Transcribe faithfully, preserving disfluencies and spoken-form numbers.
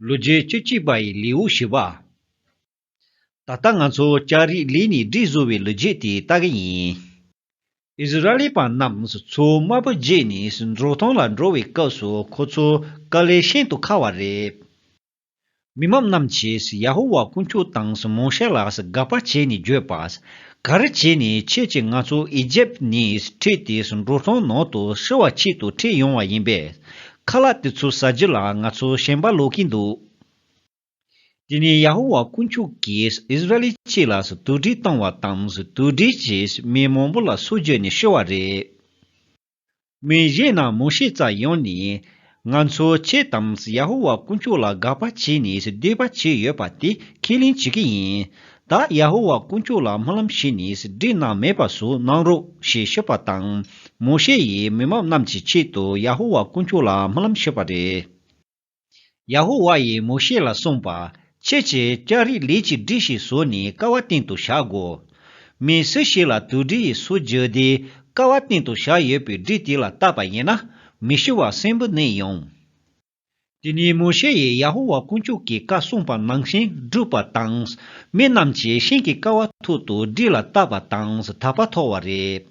ལོ་རྒྱུས་བཅུ་གཅིག་པ་ཡི་ལེའུ་བཞི་པ། ད་ལྟ་ང་ཚོ་ལྕགས་རིགས་ལས་ནས་སྒྲིག་བཟོ་བའི་ལོ་རྒྱུས་དེ་ལྟ་གི་ཡིན། ཨིསི་ར་ཨེལ་པ་རྣམས་མཚོ་དམར་པོ་བརྒྱུད་ནས་འབྲོག་ཐང་ལ་འགྲོ་བའི་སྐབས་སུ་ཁོ་ཚོ་དཀའ་ལས་ཤིན་ཏུ་ཁག་པ་རེད། མི་མང་རྣམས་ཀྱིས་ཡ་ཧོ་ཝཱ་དཀོན་མཆོག་དང་མོ་ཤེ་ལ་དགག་པ་བྱས་ནས་བརྗོད་པ། ག་རེ་བྱས་ནས་ཁྱེད་ཀྱིས་ང་ཚོ་ཨི་ཇེབ་ནས་ཁྲིད་དེ་འབྲོག་ཐང་ནང་དུ་ཤི་བ་ཆེད་དུ་ཁྲིད་ཡོང་བ་ཡིན་པས། ཁ་ལག་དེ་ཚོ་ཟ་རྒྱུ་ལ་ང་ཚོ་ཞེན་པ་ལོག་གིན་འདུག་དེ་ནས་ཡ་ཧོ་ཝཱ་དཀོན་མཆོག་གིས་ཨིསི་ར་ཨེལ་སྤྱི་ལ་དུག་སྦྲུལ་བཏང་བ་དང་། དུག་སྦྲུལ་གྱིས་མི་མང་པོ་ལ་སྲོག་བསྐྱབས་ནས་ཤི་བ་རེད། མི་གཞན་རྣམས་མོ་ཤེ་རྩར་ཡོང་ནས། ང་ཚོ་ཁྱེད་དང་ཡ་ཧོ་ཝཱ་དཀོན་མཆོག་ལ་དགག་པ་བྱས་ནས་སྡིག་པ་བྱས་ཡོད་པ་དེ་ཁས་ལེན་བྱེད་ཀྱི་ཡིན། ད་ཡ་ཧོ་ཝཱ་དཀོན་མཆོག་ལ་སྨོན་ལམ་ཞུས་ནས་སྒྲིབ་གནས་མེད་པ་ཞིག་གནང་རོགས་ཞེས་ཞུས་པ་དང་། མོ་ཤེ་ཡིས་མི་མང་རྣམས་ཀྱི་ཆེད་དུ་ཡ་ཧོ་ཝཱ་དཀོན་མཆོག་ལ་སྨོན་ལམ་ཞུས་པ་རེད། ཡ་ཧོ་ཝཱ་ཡིས་མོ་ཤེ་ལ་གསུངས་པ། ཁྱེད་ཀྱིས་ལྕགས་རིགས་ལས་ཀྱི་སྒྲིག་ཞིག་བཟོས་ནས་ཀ་བ་སྟེང་དུ་བཞག་དགོས། མི་སུ་ཞིག་ལ་དུག་སྦྲུལ་ཡིས་སྲོག་བསྐྱབས་ཏེ་ཀ་བ་སྟེང་དུ་བཞག་ཡོད་པའི་སྦྲུལ་དེ་ལ་བཏབ་པ་ཡིན་ན། མི་ཤི་བར་གསོན་པོ་གནས་ཡོང་། དེ་ནས་མོ་ཤེ་ཡིས་ཡ་ཧོ་ཝཱ་དཀོན་མཆོག་གིས་བཀའ་གསུངས་པ་ནང་བཞིན་བསྒྲུབས་པ་དང་། མི་རྣམས་ཀྱིས་ཤིང་གི་ཀ་བ་ཐོག་ཏུ་སྦྲུལ་ལ་བཏབ་པ་དང་དག་པ་ཐོབ་པ་རེད།